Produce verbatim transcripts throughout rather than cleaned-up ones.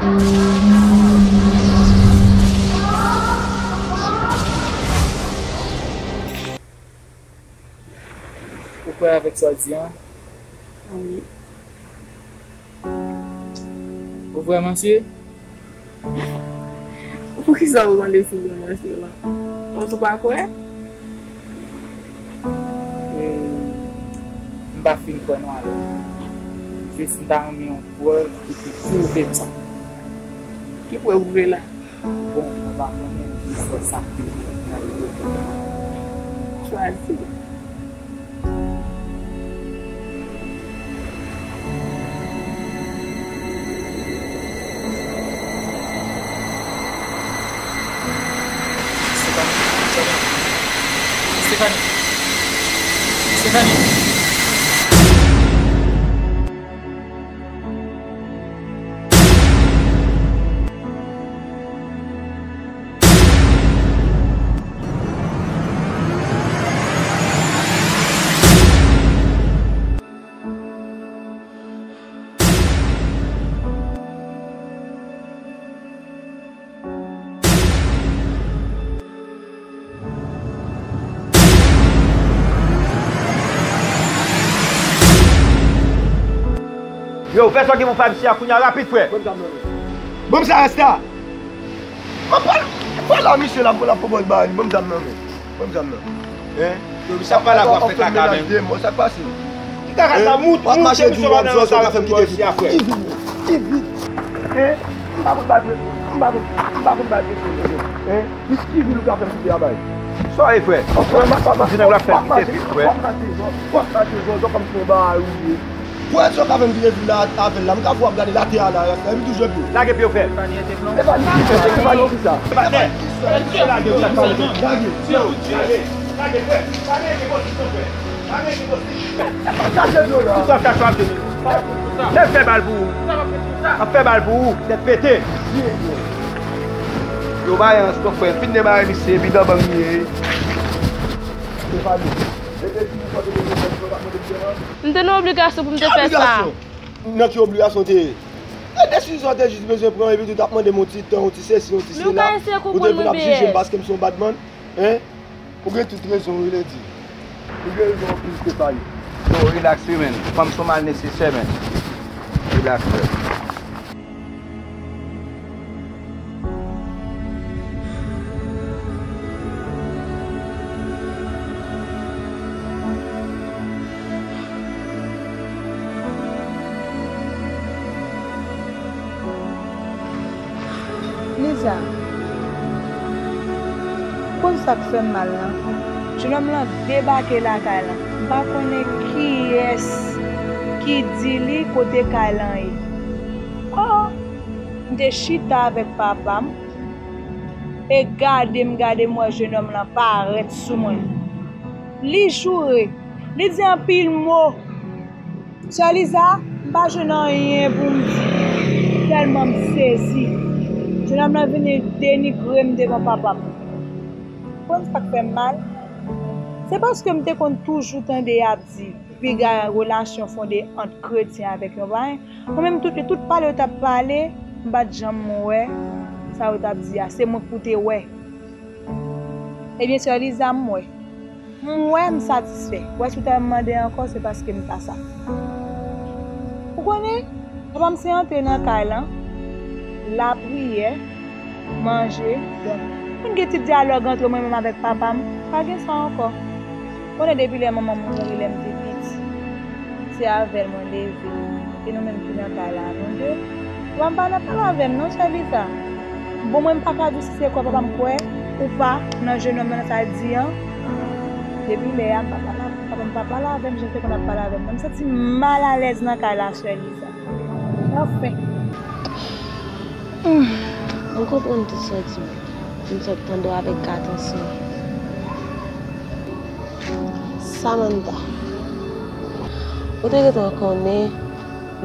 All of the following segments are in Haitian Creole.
Ou kwè avèk sa w di an? Wi. Ou vrèman si? Poukisa ou mande si m vrèman si la? Ou tou pa kwè? E, m pa fin kwè non alò. Jis m ta renmen yon prèv ki pou pwouve m sa. Ki prèv ou vle la? Bon, mwen pa konnen ki fè sa ki nan li yo. Chwazi. Stephanie. Stephanie. Stephanie. Yo, fè sa ki pou fè misye a kounya rapid, frè. Ban m zam nan men. Ban m sa rasta. Mwen pral, pral la, misye la, pou la, pou mwen ba li. Ban m zam nan men. Ban m zam nan. Hein? Yo, misye ap pale avè w ap fè kaka menm. Sa k pase? Ki kaka sa, mout, mout, se misye w ap nan sa, misye a, frè. Ki vil, ki vil. Hein? M pa konn ba, m pa konn, m pa konn ba, hein? Ki vil ou ka fè m kite a bay? Sa w ye, frè? Ou di nèg la fè m kite vil, frè. W ap mache zòn, w ap mache zòn, zòn kòmsi yon bagay ou ye. Pou èd sa w ka fè m kite vil la avè l la, m ka fè w ap gade latè a la, epi tou jwe pye w. Lage pye w, frè. Stefani, Stefani, kisa? Patnè. Lage, lage, lage, frè. Pa gen enposib non, frè. Pa gen enposib. Chache dlo la. Kisa w chache w ap jwenn? Tèt fè bal pou ou. Ap fè bal pou ou. Tèt pete. Yo, bay an stòp, frè. Fin debare misye, epi nan bang li ye. Stefani. M te nan obligasyon pou m te fè sa. Nan ki obligasyon w te ye? E desizyon w te jis bezwen pran, epi tou t ap mande m yon ti tan, yon ti sesi, yon ti sela. Ou te vin ap jije m paske m se yon badman? Hein? Ou gen tout rezon wi, Lady. Ou gen rezon anpil, Stefani. Yo, rilaks wi, menn. Fanm se yon mal nesesè, menn. Rilaks, frè. Liza, ou konn sa k fè m mal lan? Jenòm lan debake lakay lan. M pa konnen kiyès ki di li kote kay lan ye. Oh! M te chita avèk papa m e gade m gade m wè jenòm lan parèt sou mwen. Li joure, li di anpil mo. Sè Liza, m pa jwenn anyen pou m di, tèlman m sezi. Jenòm lan vini denigre m devan papa m. Ou konn sa k fè m mal? Se paske m te konn toujou tande y ap di, piga relasyon fonde ant kretyen avèk yon payen. Mwen menm, tout, tout pale yo t ap pale, m pa t janm wè sa yo t ap di a. Se mwen k pou te wè. Ebyen, sè Liza, m wè. M wè m satisfè. Ou wè, si w ta mande ankò, se paske m ta sa. Ou konnen, papa m se antre nan kay lan, lapriyè, manje, donk, konn gen ti dyalòg antre mwen menm avèk papa m, pa gen sa ankò. Konnen depi lè manman m mouri, lè m te piti, se avè l mwen leve. E nou menm ki nan kay la, nou de. Papa m pa nan pale avè m non, sè Liza. Bon, mwen m pa ka di w si se kwè papa m kwè ou pa nan jenòm nan sa l di an. Depi lè a, m pa pale avè m, papa m pa pale avè m jan l te konn ap pale avè m nan. M santi m malalèz nan kay la, sè Liza. Anfen. Hmm, mwen konprann tout sa w di m. M sot tande w avèk atansyon. Samantha, ou te gentan konnen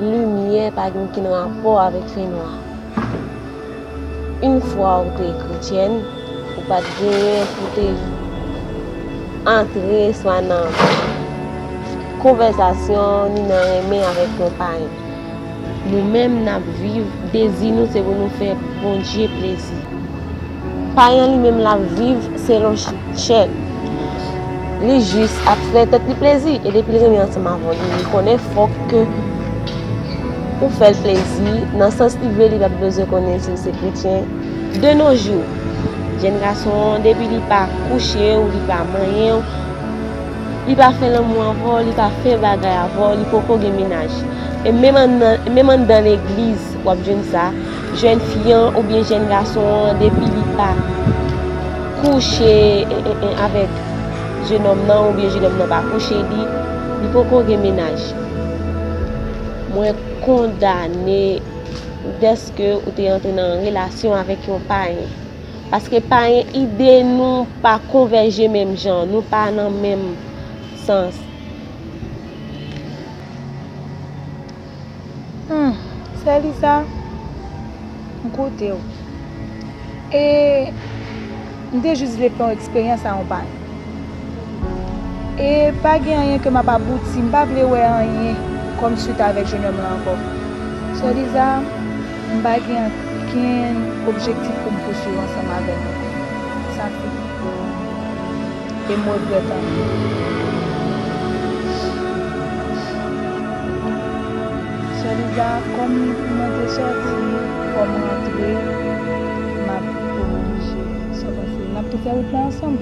limyè pa gen okenn rapò avèk fènwa. Yon fwa ou te kretyèn, ou pa t genyen pou te antre swa nan konvèsasyon ni nan renmen avèk yon payen. Nou menm n ap viv, dezi nou se pou nou fè Bondye plezi. Payen li menm l ap viv selon ch- chè l. Li jis ap fè tèt li plezi. E depi l renmen ansanm avè w, li konnen fòk ke ou fè l plezi. Nan sans li vle, li p ap bezwen konnen si w se kretyen. De nos jours, jèn gason an, depi li pa kouche w, li pa manyen w, li pa fè lanmou avè w, li pa fè bagay avè w, li poko gen mennaj. E menm anndan, menm anndan legliz, w ap jwenn sa. Jèn fi an oubyen jèn gason an, depi li pa kouche, e, e, e, avèk jenòm nan, oubyen jenòm nan pa kouche li, li poko gen mennaj. Mwen kondane dèske ou te antre nan relasyon avèk yon payen. Paske payen, ide nou pa konvèje menm jan, nou pa nan menm sans. Hmm, Sè Liza, m koute w. E m te jis vle fè yon eksperyans a yon payen. E pa gen anyen ke m ap abouti, m pa vle wè anyen kòm swit avèk jennonm lan ankò. Sè Liza, m pa gen okenn objektif pou m pouswiv ansanm avè l ankò. Sa fini. E m regrèt anpil. Sè Liza, kòm mwen te sòti, fò m rantre, m ap oblije. Sa w panse? N ap tou fè wout la ansanm?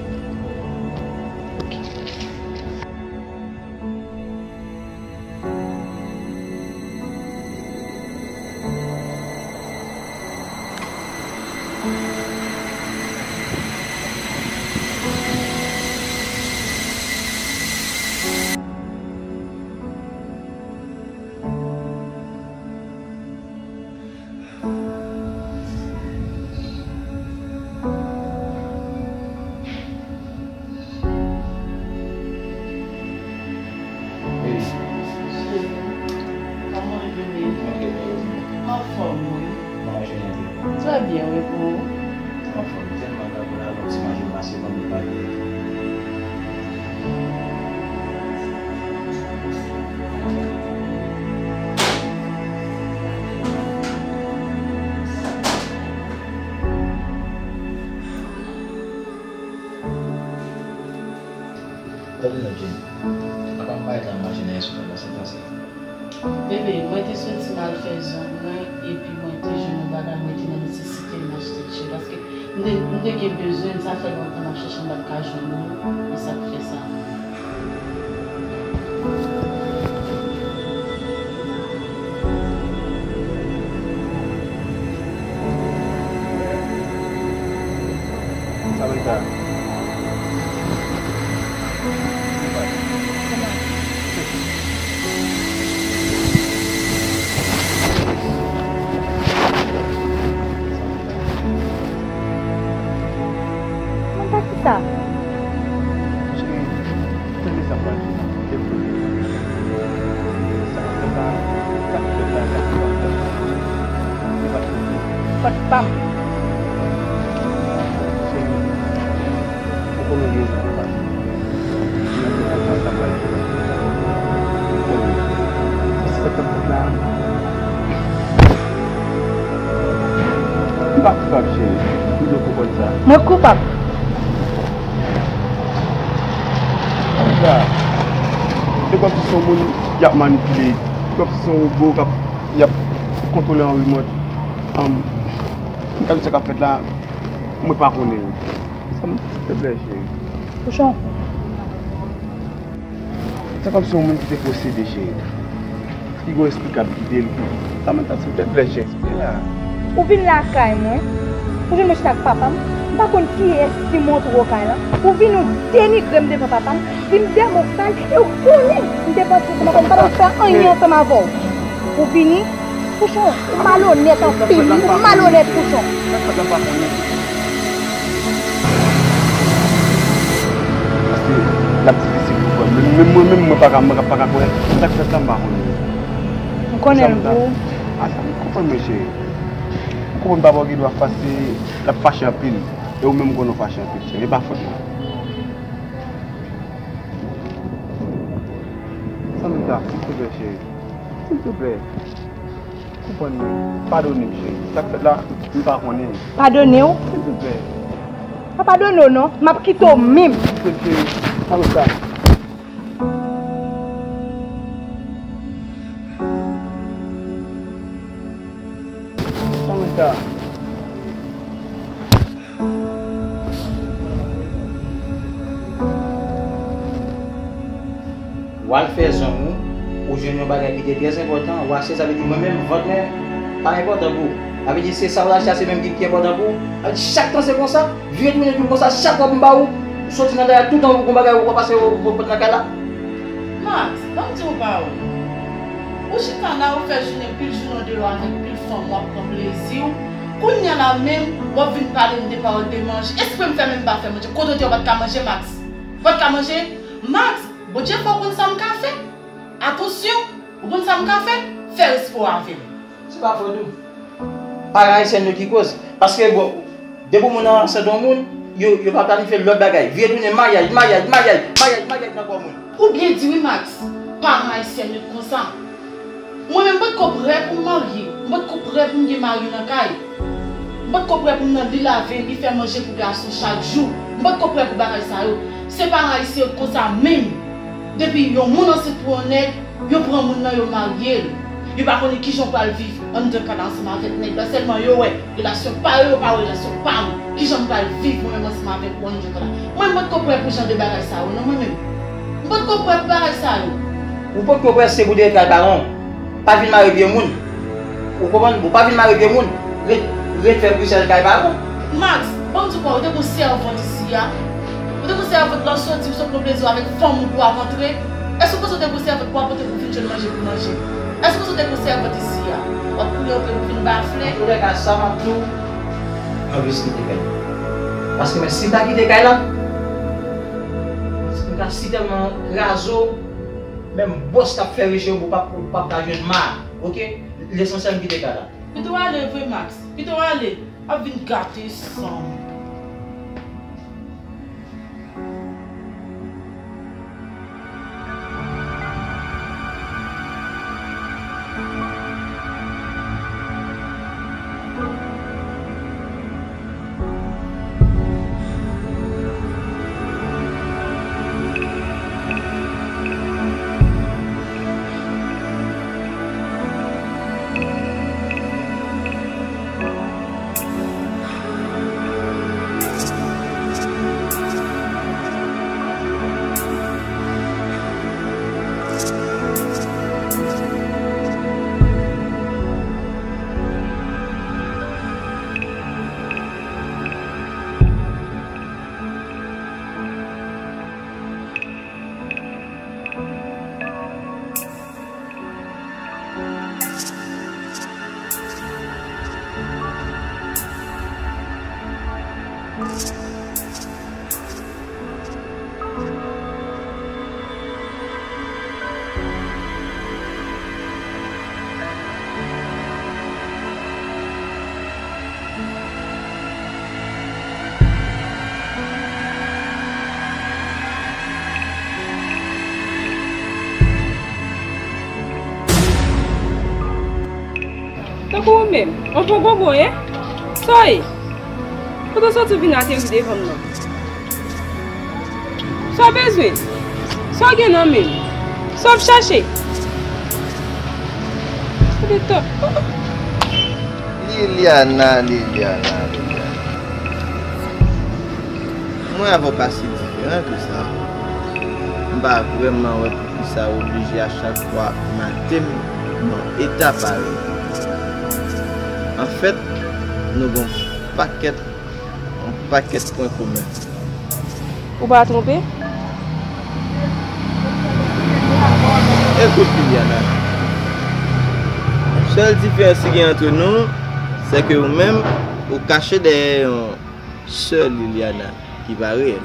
Cheri, kòman w ye? Anfòm, wi. Trè byen, wi, pou ou? Anfòm, tèlman tankou la, lòt ti manje pase kòm li pa gen. Tande non, Jenny. Apa m parèt la m mache nan esou sa, sa se pase. Bebe, mwen te soti m al fè zong mwen, epi mwen te jwenn yon bagay mwen te nan nesesite m achte t-shirt. Paske m te, m te gen bezwen l, sa fè lontan m ap chèche l, m pa t ka jwenn li, e sa k fè sa. Samantha. Samantha, kisa? Cheri, tande sa m pral di w. Sa k ap fèt la, sa k ap fèt la, sa k ap fèt la. Li pa t fèt. Fòt pa m. Cheri, ou konnen gen rezon pou m pa di w. Mwen te konprann sa m pral di w. Ou konnen. Sa k ap fèt la. M pa koupab, cheri. M dwe konprann sa. Mwen koupab. Sa, se kòmsi se yon moun y ap manipile, se kòmsi se yon wobo k ap, y ap kontwole yon remòt. Ann, m ka di sa k ap fèt la, mwen pa konnen. Silvouplè, cheri. Pouchon. Se kòmsi yon moun ki te posede, cheri. Ki gon espri k ap gide l, ki, sa menm sa, silvouplè, cheri, eksplike la. Ou vin lakay mwen, ou jwenn mwen chita ak papa m, m pa konn kiyès ki montre w kay lan. Ou vini, ou denigre m devan papa m, di m de mo sal, e ou konnen m te panse ansanm avè w, m pa t ap fè anyen ansanm avè w. Ou vini, Pouchon, ou malonèt anpil, wi, ou malonèt, Pouchon. Sa k fèt la m pa konnen. Paske l ap difisil pou kwè. Menm, menm mwen menm, mwen pa ka, mwen pa ka kwè. Sa k fèt la m pa konnen. M konnen l pou ou. A, sa m konprann, mwen, cheri. M konprann papa w gen dwa fase, l ap fache anpil. E ou menm m konnen w fache anpil, cheri. E pa fòt mwen. Samantha, silvouplè, cheri. Silvouplè. Konprann mwen. Padone m, cheri. Sa k fèt la, m pa konnen. Padone w? Silvouplè. Pa padone w non. M ap kite w menm. Silvouplè, cheri. Pa fè sa. Pa fè sa. W al fè zong ou, ou jwenn yon bagay ki te trè enpòtan, w achte, sa vle di mwen menm, vant mwen pa enpòtan pou ou. Sa vle di se sa w al achte a, se menm ki, ki enpòtan pou ou. Sa vle di chak tan se konsa, vire tounen toujou konsa, chak fwa pou m ba ou, ou soti nan kay la, toutan ou gon bagay ou pa pase ou, ou pot nan kay la. Max, ban m di w yon pawòl. Ou chita la, ou fè jounen, pil jounen w deyò avèk pil fanm, w ap pran plezi w. Kounye a la menm, w ap vin pale m de pawòl de manje. Espre m fè menm pa fè manje. Kote w te ye w pa t ka manje, Max? Ou pa t ka manje? Max, Bondye fè w konn sa m ka fè. Atansyon, ou konn sa m ka fè? Fè respè w avè m. Se pa fòt ou. Paran ayisyèn yo ki koz. Paske, bon, depi yon moun nan ansent yon moun, yo, yo pa planifye lòt bagay. Vire tounen mayaj, mayaj, mayaj, mayaj, mayaj nan kò moun. Ou byen di wi, Max. Paran ayisyèn yo t konsa. Mwen menm, m potko prè pou m marye. M potko prè pou m gen mari nan kay. M potko prè pou m nan li lave, li fè manje pou gason chak jou. M potko prè pou bagay sa yo. Se paran ayisyen yo t konsa menm. Depi yon moun ansent pou yon nèg, yo pran moun nan, yo marye l. Yo pa konnen kijan w pral viv anndan kay la ansanm avèk nèg la. Sèlman yo wè relasyon pa yo, yo pa wè relasyon pa m. Kijan m pral viv mwen menm ansanm avèk ou anndan kay la? Mwen, m potko prè pou jan de bagay sa yo, non, mwen menm. M potko prè pou bagay sa yo. Ou potko prè, se pou te ret kay paran w. Pa vin mare pye moun. Ou konprann? Bon, pa vin mare pye moun. Ret, ret fè brisaj kay paran w. Max, ban m di w, ou te gon sèvant isi a. Ou te gon sèvant la, w soti, w sot pran plezi w avèk fanm ou pou w ap antre. Èske w panse w te gon sèvant pou w ap antre pou w vin jwenn manje pou w manje? Èske w panse w te gon sèvant isi a? W ap kouri antre pou w vin bafle? Antoulèka, sa m ap di w, anvis kite kay la. Paske men si m ta kite kay la, m ta si tèlman kraze w, menm bòs k ap fè reche w, ou p ap, ou p ap ka jwenn ma, oke? Lesansyèl m kite kay la. Pito w ale vre, Max. Pito w ale. W ap vin gate san m. Tankou ou menm, on bon bonbon, en? Sa w ye? Kote w soti w vin ateri devan m nan? Sa w bezwen? Sa w gen nan men w? Sa w ap chache? Gade tan. Liliana, Liliana, Liliana. Mwen avè w pa si diferan ke sa. M pa vrèman wè poukisa w oblije a chak fwa mate m nan eta parèy. Anfèt, nou gen yon pakèt, yon pakèt pwen komen. Ou pa twonpe? Ekout, Liliana. Sèl diferans ki gen ant nou, se ke ou menm, ou kache dèyè yon sè Liliana ki pa reyèl.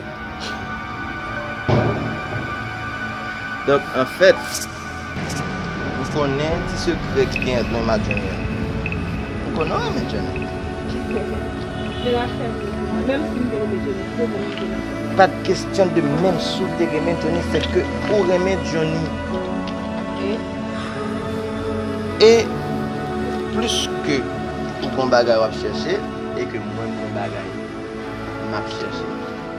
Donk, anfèt, ou konnen ti sekrè ki gen ant mwen ak Johnny an. Ou konnen w renmen Johnny. Se rachèl mwen, menm si m te renmen Johnny, m te renmen Johnny. Pa t kesyon de menm si w te renmen Johnny, se ke ou renmen Johnny. E? E Plis ke ou gon bagay w ap chèche e ke mwen gon bagay m ap chèche.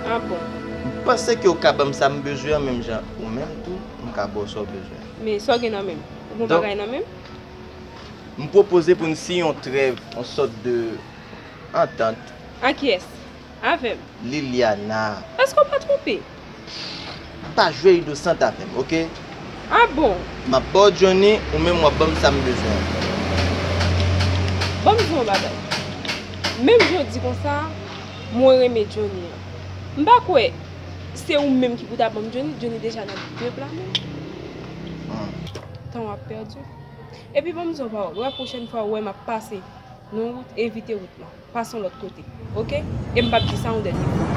Ah bon? M panse ke w ka ban m sa m bezwen an menm jan ou menm tou, m ka ba w sa w bezwen. Men sa w gen nan men m? Ou gon Donk- bagay nan men m? M pwopoze pou n siyen yon trèv, yon sòt de antant. A kiyès? Avè m? Liliana, Èske w pa twonpe? pa jwe inosant avè m, oke? Ah bon? M ap ba w Johnny, ou menm w ap ban m sa m bezwen. Ban m di w yon bagay. Menm jan w di konsa, mwen renmen Johnny an. M pa kwè se ou menm ki pou ta ban m Johnny, Johnny deja nan de pla men. Hmm. Tan w ap pèdi. Epi ban m di w yon pawòl, wè pwochèn fwa ou wè m ap pase nan wout, evite wout lan. Pase yon lòt kote, oke? E m p ap di sa yon dènye fwa.